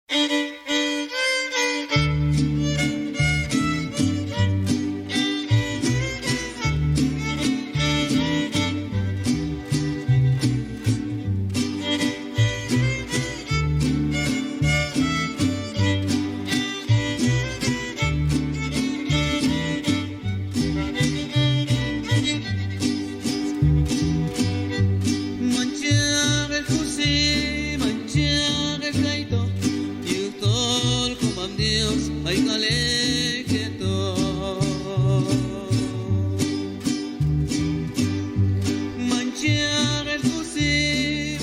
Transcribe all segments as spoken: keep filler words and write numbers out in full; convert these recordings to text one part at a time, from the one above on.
Manchaq el kusi, manchaq el kaytoq, yujtol komam Dios ay k'al ek' jetoq. Manchaq el kusi,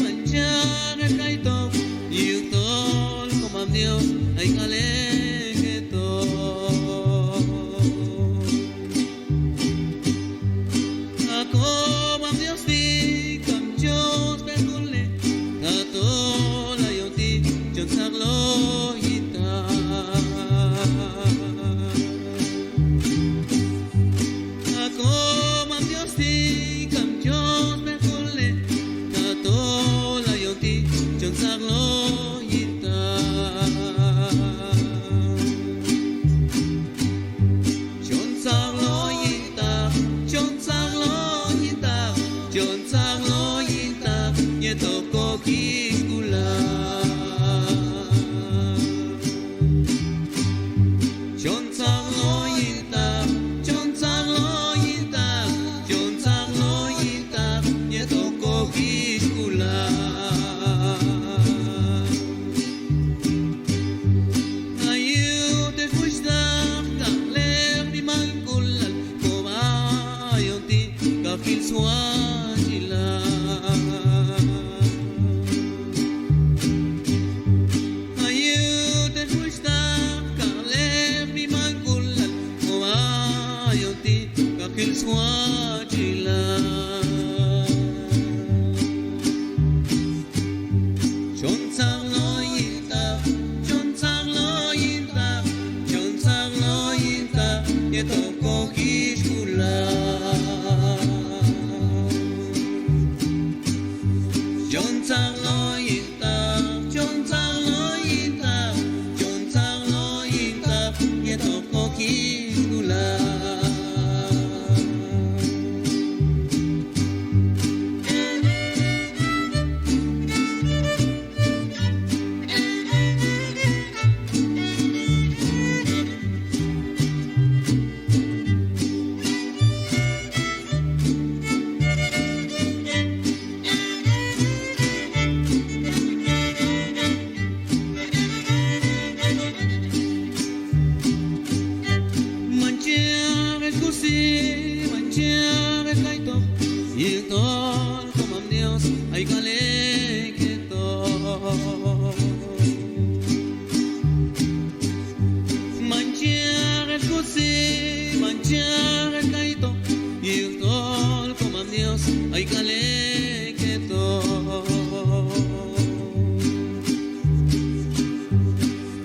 manchaq el kaytoq, yujtol komam Dios ay k'al ek' jetoq. A komam Dios ti' kam chon sb'ej k'ulnej, tatol ayon ti' chon tzaqloj yintaq. A komam Dios ti' kam chon sb'ej k'ulnej, tatol ayon ti' chon tzaqloj yintaq. Chon tzaqloj yintaq, chon tzaqloj yintaq, chon tzaqloj yintaq yetoq ko jixk'ulal. Chon tzaqloj yintaq, chon tzaqloj yintaq, chon tzaqloj yintaq yetoq ko jixk'ulal. A yujtol wuxhtaq, k'al ek' mimank'ulal, kob'a ayon ti' kaq jil swatx'ilal. A yujtol wuxhtaq, k'al ek' mimank'ulal, kob'a ayon ti' kaq jil swatx'ilal. Chon tzaqloj yintaq, chon tzaqloj yintaq, chon tzaqloj yintaq yetoq ko jixk'ulal. Chon tzaqloj yintaq, chon tzaqloj yintaq, chon tzaqloj yintaq yetoq ko jixk'ulal. Manchaq el kusi, manchaq el kaytoq, yujtol komam Dios ay k'al ek' jetoq. Manchaq el kusi, manchaq el kaytoq, yujtol komam Dios ay k'al ek' jetoq.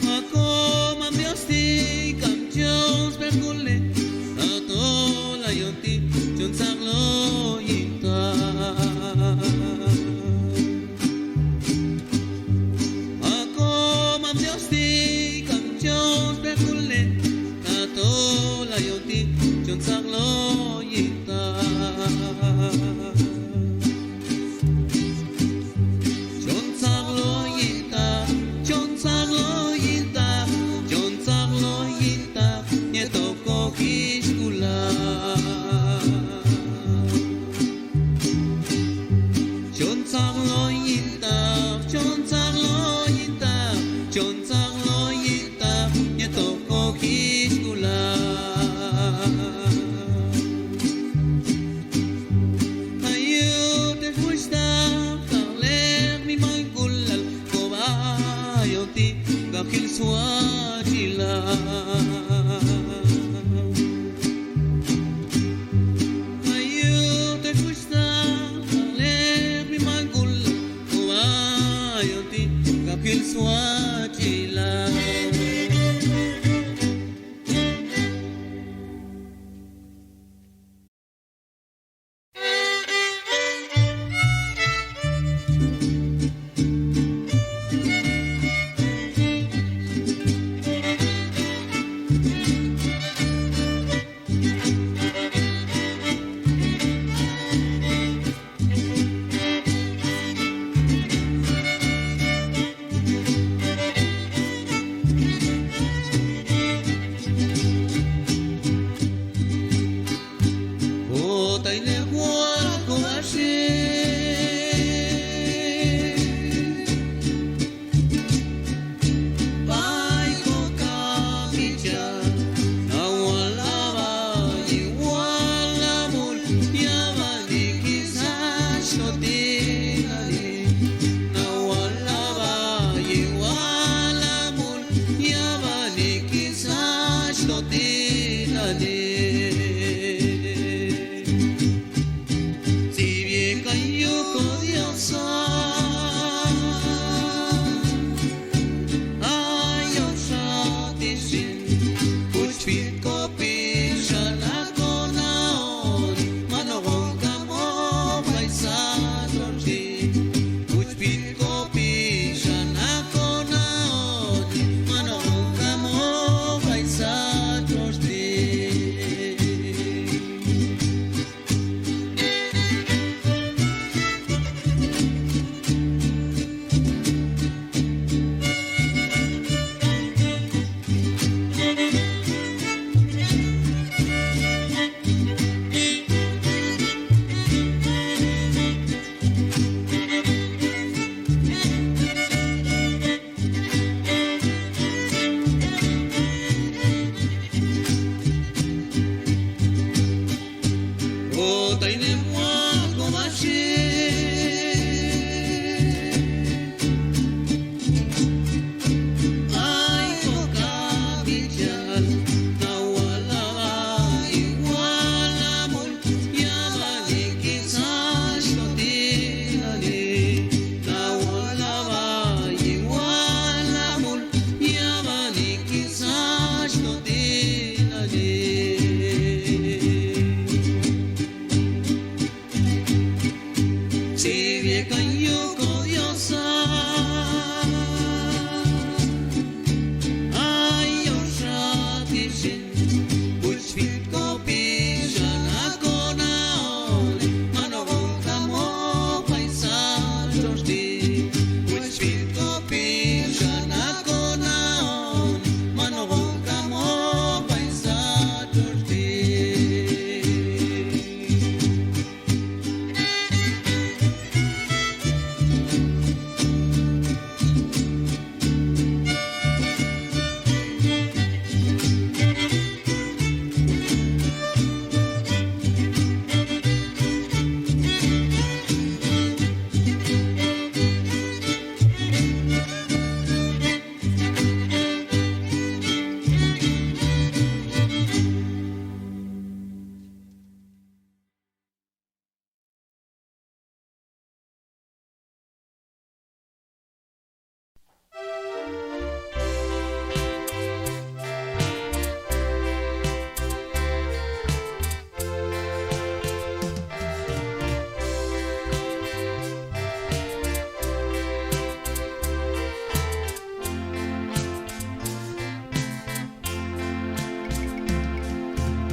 A komam Dios ti' kam chon sb'ej k'ulnej, tatol ayon ti' chon tzaqloj yintaq. A komam Dios ti' kam chon sb'ej k'ulnej, tatol ayon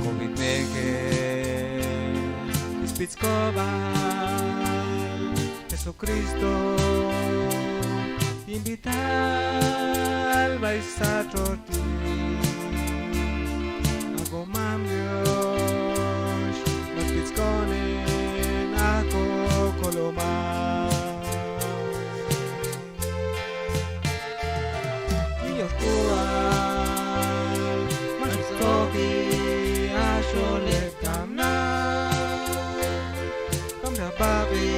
Komitnejel spitzkob'a Jesucristo, invitar b'ay sat tx'otx' ti'. A Komam Dios, max spitzkonen, a kokolomal. Yin yoxk'ual max tz'oji a xol heb' kamnaq, kamxa paqi,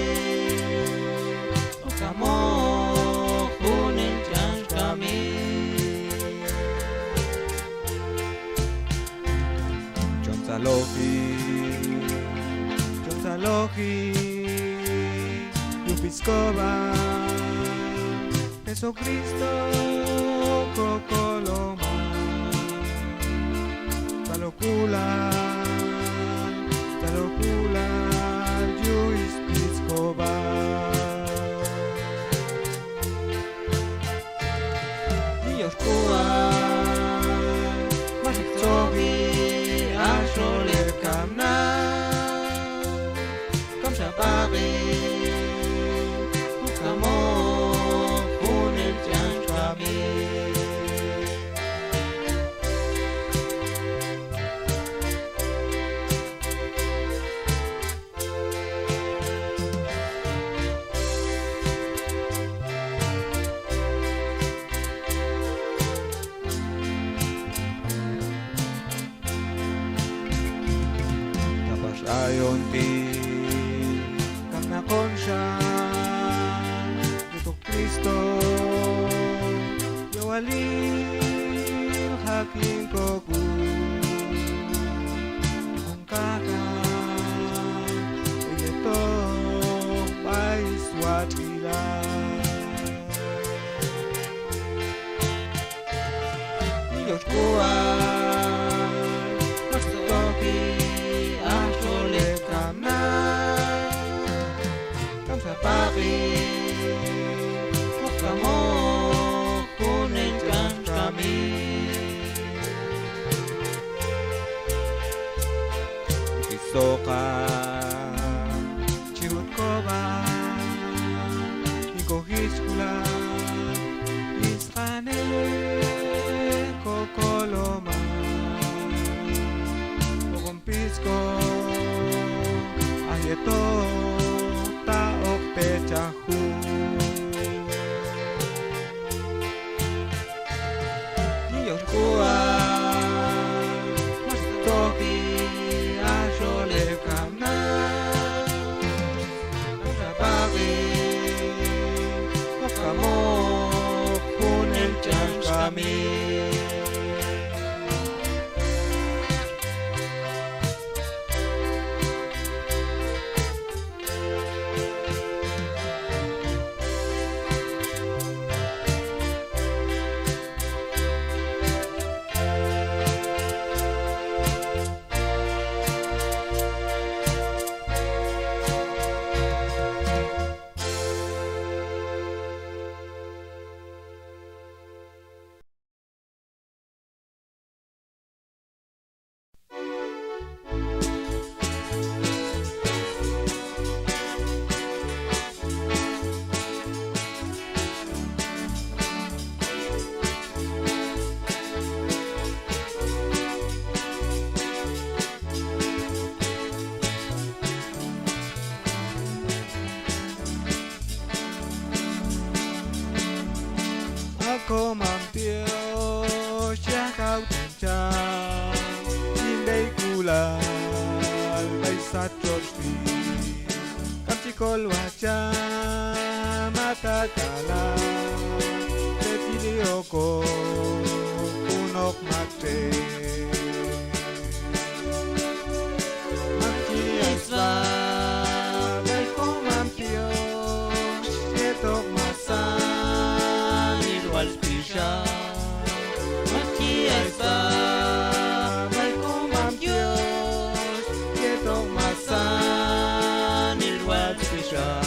hoq kamoq junel ch'an kamik. Chon tzaloji, chon tzaloji yuj spitzkob'a Jesucristo kokolomal. Tzalojk'ulal, tzalojk'ulal yuj spitzkob'a. Yin yoxk'ual max tz'oji a xol heb' kamnaq, kamxa paqi, hoq kamoq junel ch'an kamik. Ta pax ayon ti' kamnaq on xan yetoq Cristo, yowalil jaq yin kok'ul. Kakan yetoq b'ay swatx'ilal. Yin yoxk'ual max tz'oji a xol heb' kamnaq, kamxa paqi, hoq kamoq junel ch'an kamik. Kristoqa chi jut kob'a yin kojichk'ulal, yin sq'anej kokolomal. Hoqon pitzk'oj aj yetoq ta hoq techaj juj. Yin yoxk'ual max tz'oji a xol heb' kamnaq, sat tx'otx' ti', k'am chi kolwaj cham a tak'ala', tzet yili okoq junoq maktxel. Mak chi ay sb'a b'ay komam Dios yetoq masanil wal pixan. Mak chi ay sb'a b'ay komam Dios yetoq masanil wal pixan.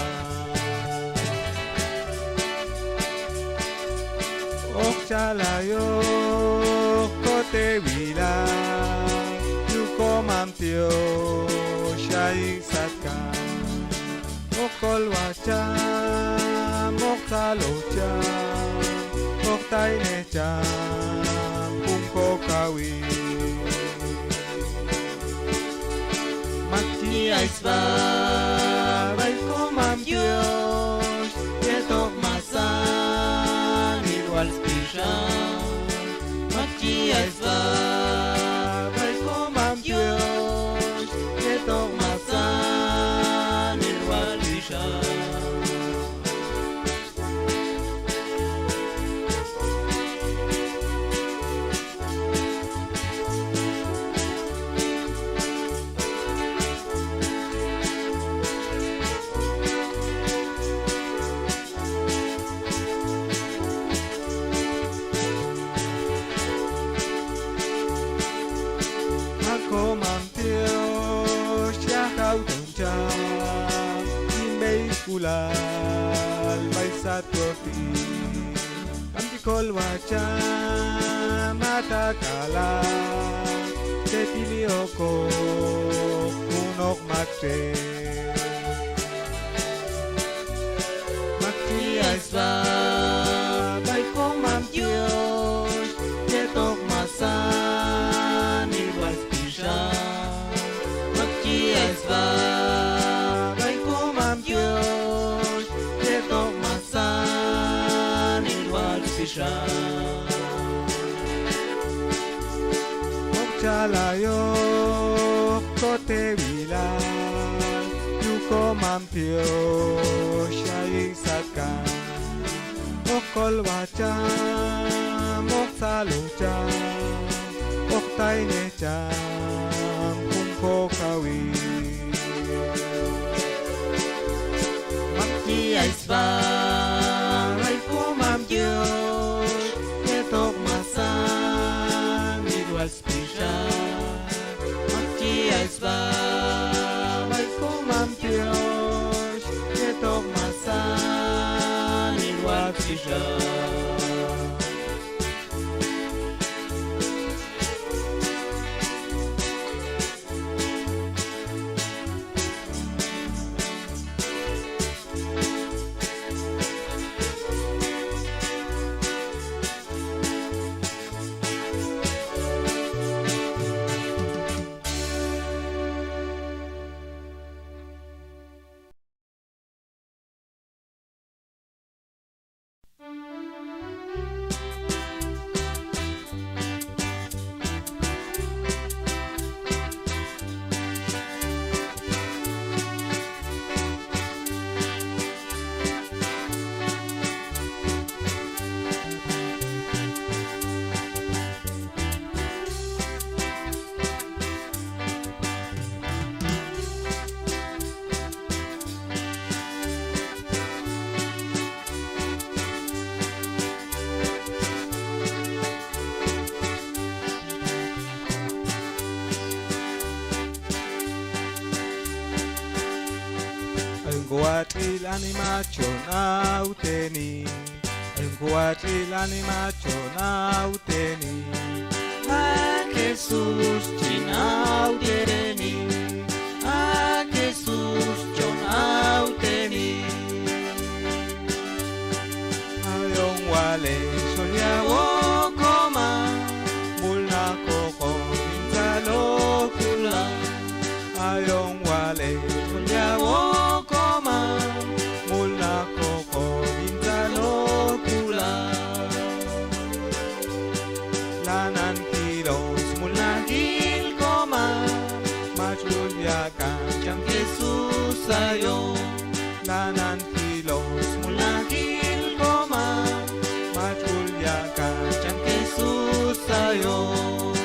Hoq chal ayoq kotewilal, yuj komam Dios xa yin satkan. Hoq kolwaj cham, hoq tzaloj cham, hoq taynej cham jun kokawil. Mak chi ay sb'a b'ay komam Dios yetoq masanil wal pixan. Mak chi ay sb'a b'ay komam Dios yetoq masanil wal pixan. A komam Dios, yaj jaw ton cham yin b'eyk'ulal b'ay sat tx'otx' ti'. K'am chi kolwaj cham a tak'ala', tzet yili okoq junoq maktxel. Mak chi ay sb'a b'ay komam Dios yetoq masanil wal pixan. Mak chi ay sb'a b'ay komam Dios yetoq masanil wal pixan. Hoq chal ayoq kotewilal, yuj komam Dios xa yin satkan. Hoq kolwaj cham, hoq tzaloj cham, hoq taynej cham jun kokawil. Mak chi ay sb'a b'ay komam Dios yetoq masanil wal pixan. Mak chi ay sb'a b'ay komam Dios yetoq masanil wal pixan. Ayon kowatx'il anima chon awteni. Ayon kowatx'il anima chon awteni. A Jesús chin awteni. A Jesús chon awteni. Ayon wal heyok xol yawoq komam, mulnaj koq'or yin tzalojk'ulal. Ayon wal heyok xol yawoq komam, mulnaj koq'or yin tzalojk'ulal. Lanan jilon smulnajil komam, mach wal ya Kan cham Jesús ayon, lanan jilon smulnajil Komar, matx' k'ul ya' kan cham Jesús ayon.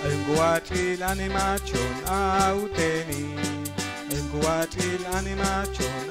Ayon kowatx'il anima chon awteni, ayon kowatx'il anima chon